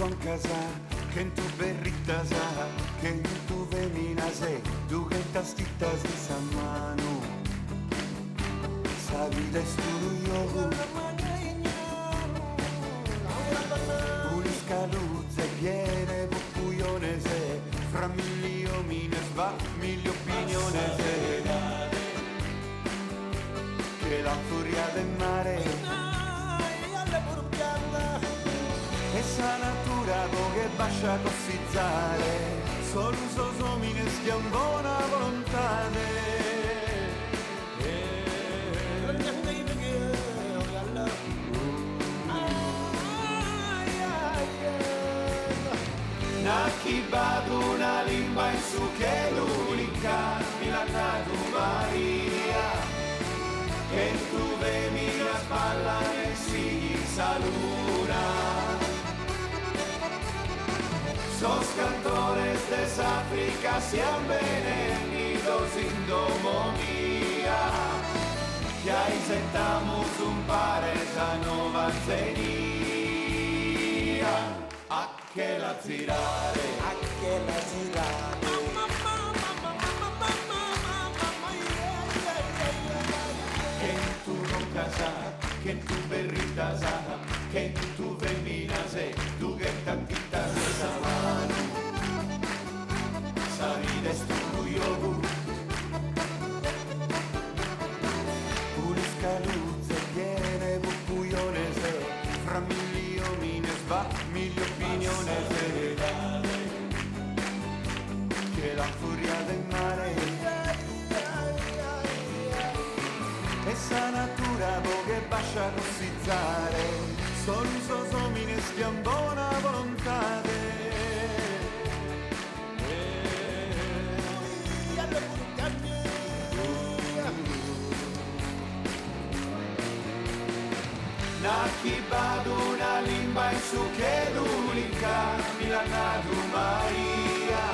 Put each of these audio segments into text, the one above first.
Concas, chentu berrittas, chentu feminas e dughentas tittas in sa manu. Sa vida est unu jogu. Un'iscaluza piena 'e pupujones, fra milli omines b'at milli opiniones. Che la furia del mare. E sa natura boghe bascia cossizare solu sos omines chi an bona volontade. Nachi b'at una limba in su chelu unica, mi l'at nadu Maria. Chentu feminas ballan e sighin sa luna. Sos cantores de s'Africa sian benennidos in domo mia, chi aisettamus umpare sa nova zenia. A che la zirare. A che la zirare. Chentu concas, chentu berrittas, chentu feminas e dughentas tittas in sa manu. Sa vida est unu jogu. Un'iscaluza piena 'e pupujones, fra milli omines b'at milli opiniones. Che la furia del mare. E sa natura boghe bascia cossizare solu sos omines chi an bona volontade. Nachi b'at una limba in su chelu unica, mi l'at nadu Maria.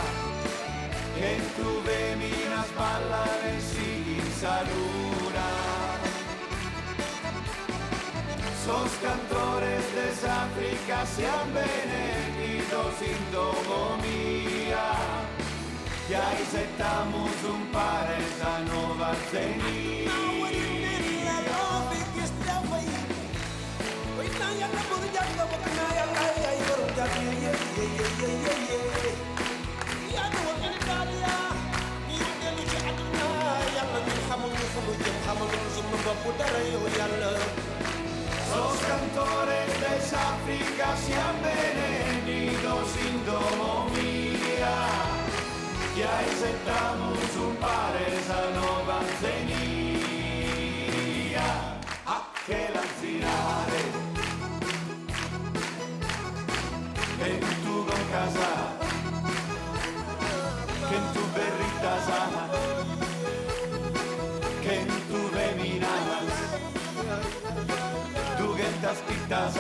Chentu feminas ballan e sighin sa luna. Sos cantores de s'Africa sian benennidos in domo mia, chi aisettamus umpare sa nova zenia. Sos cantores de s'Africa sian benennidos in domo mia, chi aisettamus umpare sa nova zenia. A che la zirare. Chentu concas, chentu berrittas, chentu feminas, dughentas tittas.